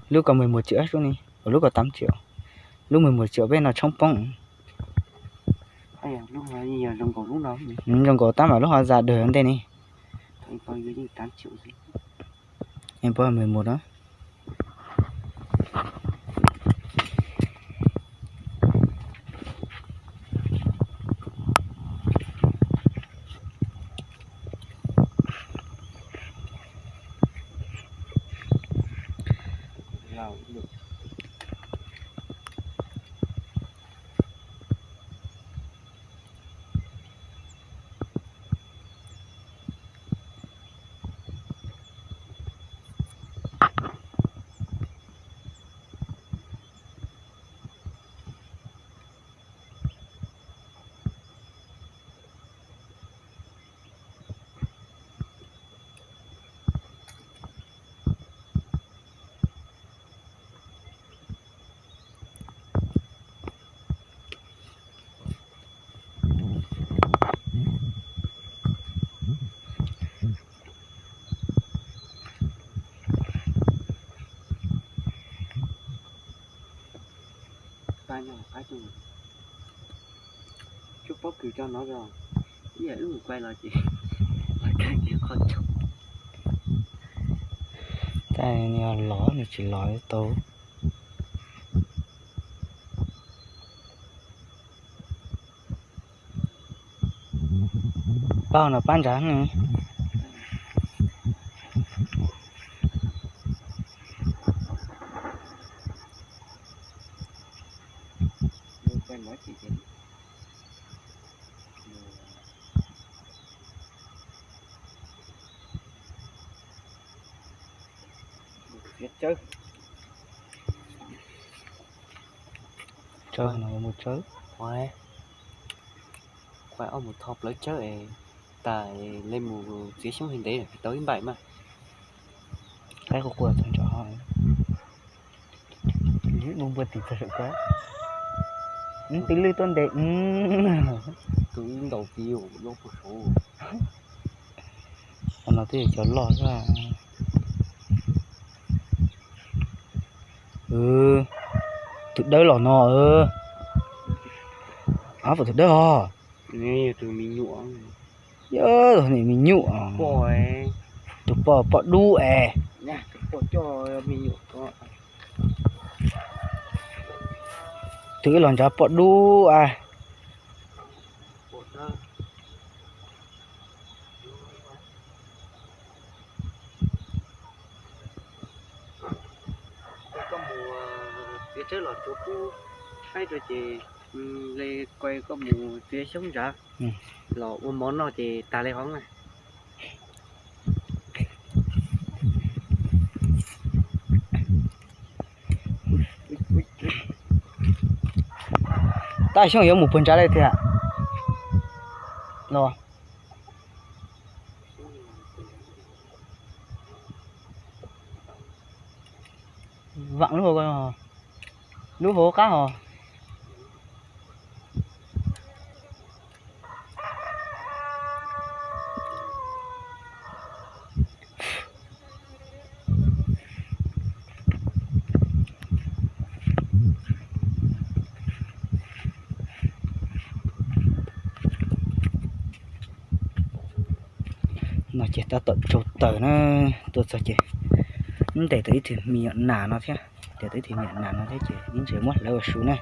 Lub ko mười một triệu xwb ne, ua lub ko tám triệu. Lub mười một triệu peb no tshoob poob. Zoo nkaus tab mas lub ho za dawg ntej ne. Em pom mười một đó. Tsuas pob kws tso no os, ib yam wb mus quay los ces, los quay ces qhov tsaus. Tab nws los nws tsis los tau. Pab no pab nrad ne. Tsawb no mus tsawb. Qhov ob mus tho plawv tsawb es tas, le mus txiav xyoob hais ntev tau ib npaim mas. Qaib quaj quaj txog nrho. Npua npua tim txog saum ko. Twb lwj tuaj ntev. Tus ib ntaus tiv loj puag saud. Qhov no twb yog cov loj xwb. Tus dawb los no. Ob, tus dawb os. Yog tus me nyuam, tus poj, poj dub es. Tus wb los nrad poj dub as. Koj mus txiav tsawb los tsuav kub haib rau ces le koj mus txiav xyoob nrad los ua mov noj ces tas li hov na. Tab xyoob yuav mus puag nrad li tiag los. Vam lub hauv, lub hauv qab hos. No ces tab tom tsaus taws na, tuaj txog ces ntes tau ib tug me nyuam nas no thiab, ntes tau ib tug me nyuam nas no thiab ces ib ntsis muab hlawv ua su na.